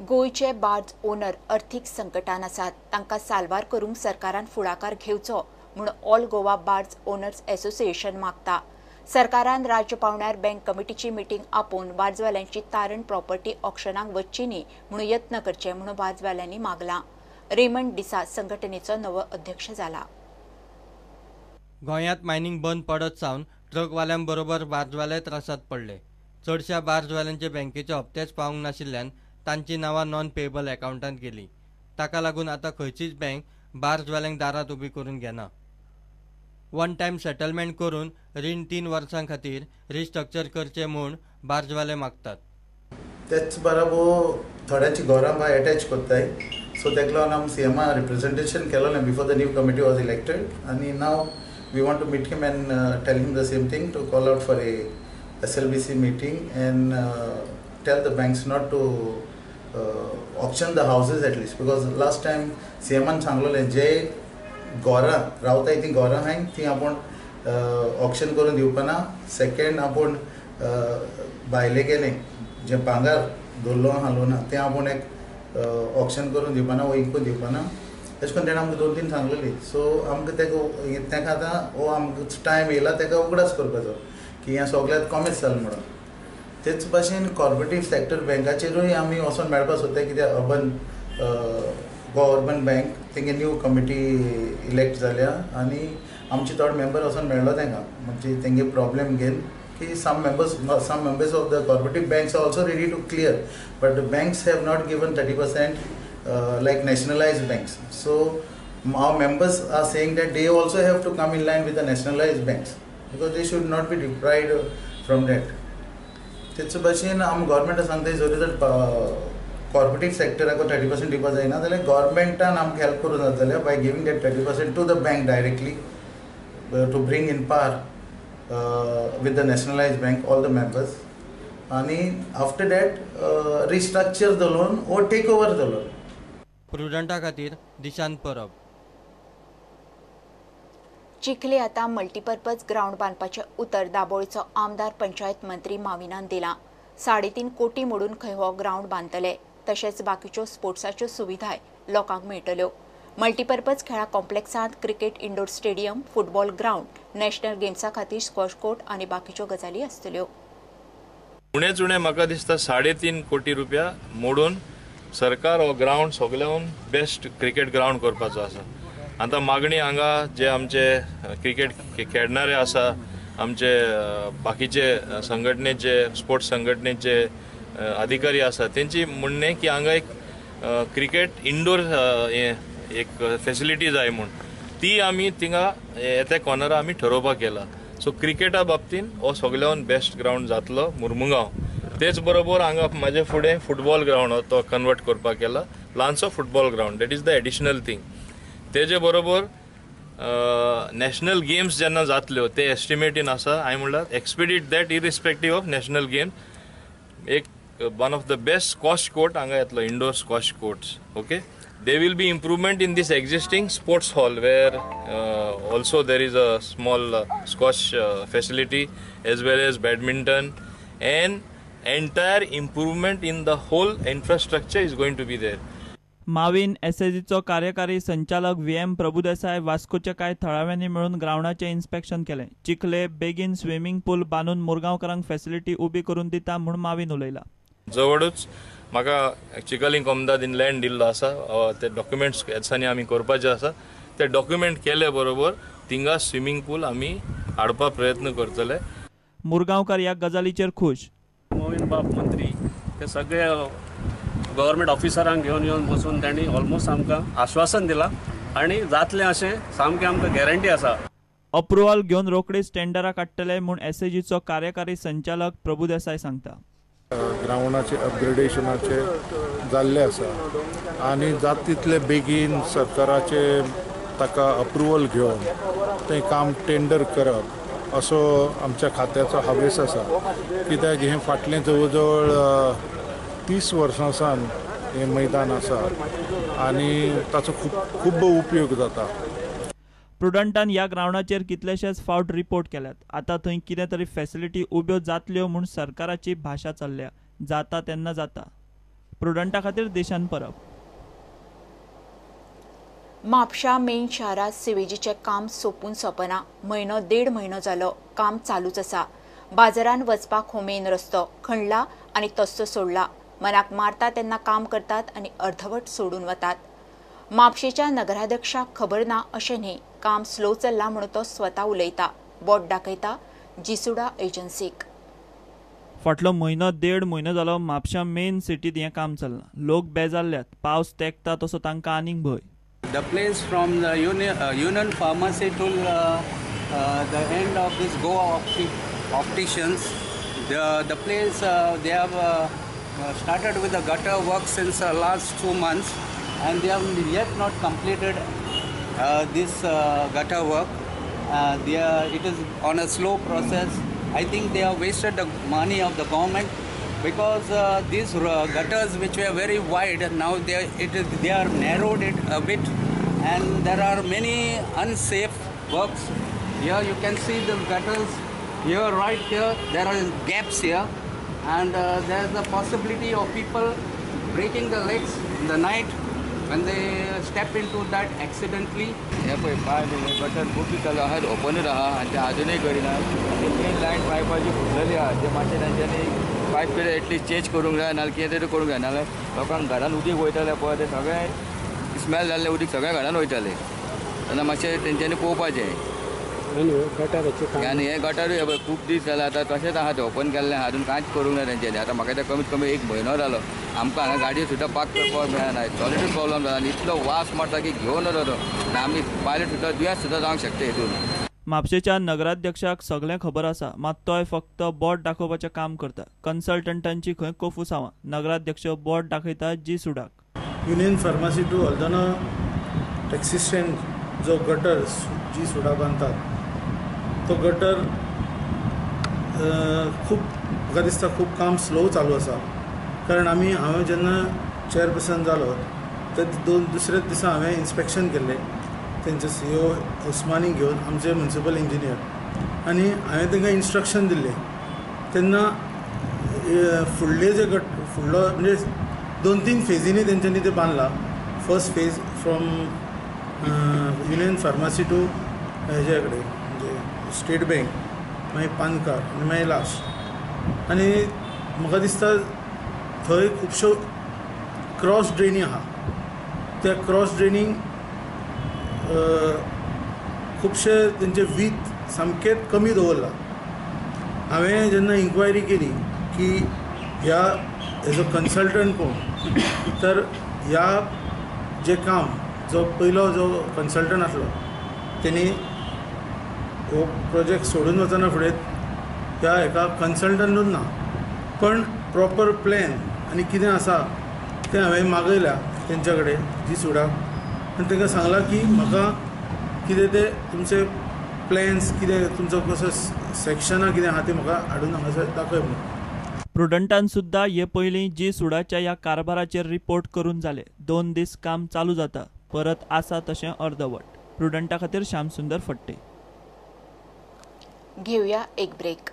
गोंयचे barge owner अर्थीक संकटान आसात, तांकां साल्वार करूंक सरकारान फुडाकार घेवचो म्हूण all Goa barge owners association मागता. सरकारान राज्य पावंड्यार बँक कमिटीची मिटींग आपोवन बार्जवाल्यांची तारण प्रॉपर्टी ऑक्शनाक वच्ची न्ही म्हणून यत्न करचे म्हणून बार्जवाल्यांनी मागलां. रेमंड डिसा संघटनेचो नवो अध्यक्ष जाला. गोंयांत मायनिंग बंद पडत सावन ट्रकवाल्यांबरोबर बार्जवाले त्रासांत पडले. चडश्या बार्जवाल्यांचे बँकेचे हप्तेच पावूंक नाशिल्ल्यान तांची नांवां नॉन पेएबल अकावंटांत गेली. ताका लागून आतां खंयचीच बँक बार्जवाल्यांक दारांत उबी करून घेना. वन टायम सेटलमेंट करून रीण 3 वर्सां खातीर रिस्ट्रक्चर करचें म्हूण बार्जवाले मागतात. तेच बरोबर थोड्यांची घरां बाय एटॅच करताय, सो ताका लागून आमी सीएमा representation केलोलें before the new committee was elected, आनी now we want to meet him and tell him the same thing, to call out for a SLBC meeting and tell the banks not to auction the houses at least, because last time सीएमान सांगलेलें जे घरां रावताय तीं घरां आहाय तीं आपूण auction करून दिवपाना. Second, आपूण भायले गेले जे भांगर दवरलो आहा लोना तें आपूण एक ऑक्शन करून दिवपाना वो इकून दिवपाना. तशें करून तेणें आमकां 2-3 सांगलेली. सो आमकां तेका आतां हो आमकां टायम येयला तेका उगडास करपाचो की हें सगळ्यांत कॉमेस जालें म्हणून. तेच भाशेन कॉर्पोरेटीव सेक्टर बँकाचेरूय आमी वचोन मेळपाक सोदताय, कित्याक अर्बन गोवा अर्बन बँक तेंगे न्यू कमिटी इलेक्ट जाल्या आनी आमचे थोडे मेंबर वचोन मेळ्ळो तेंकां, म्हणजे तेंगे प्रॉब्लेम घेवन की some members of the cooperative banks are also ready to clear, but the banks have not given 30% like nationalized banks. So our members are saying that they also have to come in line with the nationalized banks because they should not be deprived from that. तेच भाशेन आमी गव्हर्मेंटा सांगता, जरी जर cooperative सेक्टराक 30% दिवपा जायना जाल्यार गव्हर्मेंटान आमकां हेल्प करूंक जाता जाल्यार by giving that 30% to the bank directly to bring in par with the nationalized bank all the members, आणि after that restructure the loan or take over the loan. प्रुडंटा खातीर दिशांत परब. चिखले आतां मल्टीपर्पज ग्रावंड बांदपाचें उतर दाबोळीचो आमदार पंचायत मंत्री माविनान दिलां. 3.5 कोटी मोडून खंय हो ग्रावंड बांदतले, तशेंच बाकीच्यो स्पोर्ट्साच्यो सुविधाय लोकांक मेळटल्यो. मल्टीपर्पज खेळा कॉम्प्लेक्सांत cricket indoor stadium, football ground, national गेम्सा खातीर स्क्वॉश कोर्ट आनी बाकीच्यो गजाली आसतल्यो. उणेच उणें म्हाका दिसता 3.5 कोटी रुपया मोडून सरकार हो ग्रावंड सगळ्याहून बेस्ट क्रिकेट ग्रावंड करपाचो आसा. आतां मागणी हांगा जे आमचे क्रिकेट खेळणारे आसा, आमचे बाकीचे संघटनेचे स्पोर्ट्स संघटनेचे अधिकारी आसा, तेंची म्हणणें की हांगा एक क्रिकेट इंडोर एक फेसिलिटी जाय म्हूण, ती आमी थिंगा येत्या कॉर्नरा आमी ठरोवपाक केला. सो क्रिकेटा बाबतीन हो सगळ्याहून बेस्ट ग्रावंड जातलो मुर्मुगांव. तेच बरोबर हांगा म्हाजे फुडें फुटबॉल ग्रावंड हो तो कन्वर्ट करपाक केला, ल्हानसो football ground, that is the additional thing. तेजे बरोबर नॅशनल गेम्स जेन्ना जातल्यो ते एस्टिमेटीन आसा, हांवें म्हणल्यार expedite that irrespective of national games, एक one of the best squash court हांगा येतलो, indoor squash courts. Okay, there will be improvement in this existing sports hall where also there is a small squash facility as well as badminton, and entire improvement in the whole infrastructure is going to be there. Mavin एसएजीचो कार्यकारी संचालक V M Prabhudesai वास्कोच्या कांय थळाव्यांनी मेळून ग्रावंडाचें inspection केलें. चिखले बेगीन swimming पूल बांदून मुरगांवकारांक facility उबी करून दिता म्हूण माविन उलयला. जवळूच म्हाका चिखली कोमदादीन लँड दिल्लो आसा, ते डॉक्युमेंट्स ह्या दिसांनी आमी करपाचे आसा. ते डॉक्युमेंट केले बरोबर थिंगा स्विमींग पूल आमी हाडपाक प्रयत्न करतले. मुरगांवकार ह्या गजालीचेर खूश. मोविन बाब मंत्री ते सगळे गव्हर्मेंट ऑफिसरांक घेवन येवन बसून तांणी ऑलमोस्ट आमकां आश्वासन दिलां आनी जातलें अशें सामकें आमकां गॅरंटी आसा. अप्रुवल घेवन रोखडीच टेंडरां काडटले म्हूण एसएजीचो कार्यकारी संचालक प्रभुदेसाय सांगता. ग्रावंडाचे अपग्रेडेशनाचे जाल्ले आसा आनी जात तितले बेगीन सरकाराचे ताका अप्रुवल घेवन तें काम टेंडर करप असो आमच्या खात्याचो हावेस आसा. कित्याक हें फाटलें जवळ जवळ 30 वर्सां सावन हें मैदान आसा आनी ताचो खूब खूब उपयोग जाता. प्रुडंटान ह्या ग्रावंडाचेर कितलेशेच फावट रिपोर्ट केल्यात. आतां थंय कितें तरी फॅसिलिटी उब्यो जातल्यो म्हूण सरकाराची भाशा चल्ल्या. जाता तेन्ना जाता. प्रुडंटा खातीर देशान परब. म्हापशा मेन शारांत सिवेजीचें काम सोंपून सोंपना. म्हयनो देड म्हयनो जालो काम चालूच आसा. बाजारान वचपाक हो मेन रस्तो खणला आनी तस्सो सोडला. मनाक मारता तेन्ना काम करतात आनी अर्धवट सोडून वतात. म्हापशेच्या नगराध्यक्षाक खबर ना अशें न्ही. काम स्लो चल्लां म्हणून तो स्वता उलयता, बोट दाखयता जीसुडा एजन्सीक. फाटलो म्हयनो देड म्हयनो जालो म्हापशा मेन सिटींत हें काम चल्लां. लोक बेजारल्यात. पावस तेंकता तसो तांकां आनीक भंय. The place from the Union Pharmacy to the end of this Goa opticians, the place they have started with the gutter work since last 2 months, and they have yet not completed this gutter work. It is on a slow process. I think they have wasted the money of the government, because these gutters, which were very wide, now they are narrowed it a bit, and there are many unsafe works. Here you can see the gutters here, right here, there are gaps here, and there is a possibility of people breaking the legs in the night when they step into that accidentally. हे पळय pipe gutter खूब दीस जालो आहा, ओपनूच आहा आनी ते आजुनूय करिना. ते मेन लायन पायपाची फुटलेली आहा, ते मातशें तांच्यांनी पायप तरी एटलिस्ट चेंज करूंक जाय, नाल्यार कितें तरी करूंक जाय. नाल्यार लोकांक घरान उदीक वयतालें पळय, तें सगळें स्मेल जाल्लें उदीक सगळ्या घरान वयतालें. तेन्ना मातशें तेंच्यांनी पळोवपाचें. आनी हें गटरूय पळय खूब दीस जाले आतां तशेंच आहा, तें ओपन केल्लें आहा, अजून कांयच करूंक ना तेंच्यांनी. आतां म्हाका तें कमीत कमी एक म्हयनो जालो, आमकां हांगा गाडयो सुद्दां पार्क करपाक मेळना, सॉलिडूच प्रॉब्लम जाला आनी इतलो वास मारता की घेवन वता. आनी आमी पायलट सुद्दां दुयेंस सुद्दां जावंक शकता हितून. म्हापशेच्या नगराध्यक्षाक सगळें खबर आसा, मात तोय फक्त बोट दाखोवपाचें काम करता. कन्सल्टंटांची खंय कोफुसांवां. नगराध्यक्ष बोट दाखयता जी सुडाक. Union Pharmacy to Aldona taxi stand जो गटर जी सुडा बांदतात तो गटर खूब म्हाका दिसता खूब काम स्लो चालू आसा. कारण आमी हांवें जेन्ना चेअरपर्सन जालो ते दुसऱ्याच दिसा हांवें इन्स्पेक्शन केल्लें तेंचे CO उस्मानी घेवन, आमचे म्युनिसिपल इंजिनियर, आनी हांवें तांकां इन्स्ट्रक्शन दिल्लें. तेन्ना फुडले जे गट फुडलो म्हणजे 2-3 फेजींनी तेंच्यांनी तें बांदलां. First phase from Union Pharmacy to हेज्या कडेन म्हणजे स्टेट बँक, मागीर पानकार आनी मागीर लास्ट. आनी म्हाका दिसता थंय खुबश्यो क्रॉस ड्रेनी आहा, त्या क्रॉस ड्रेनींग खुबशे तेंचे वीत सामकेंच कमी दवरलां. हांवें जेन्ना इन्क्वायरी केली की ह्या हेजो कन्सल्टंट कोण, तर ह्या जें काम जो पयलो जो कन्सल्टंट आसलो तेणी हो प्रोजेक्ट सोडून वचना फुडें ह्या हेका कन्सल्टंटूच ना, पण प्रॉपर प्लॅन आनी कितें आसा तें हांवें मागयल्या तेंच्या कडेन जी सुडाक, आनी तांकां सांगलां की म्हाका कितें ते तुमचे प्लॅन्स कितें तुमचो कसो सेक्शनां कितें आहा तें म्हाका हाडून हांगासर दाखय म्हणून. प्रुडंटान सुद्दां हे पयलीं जी सुडाच्या ह्या कारभाराचेर रिपोर्ट करून जाले. 2 दीस काम चालू जाता, परत आसा तशें अर्दवट. प्रुडंटा खातीर श्यामसुंदर फट्टे. घेवया एक ब्रेक.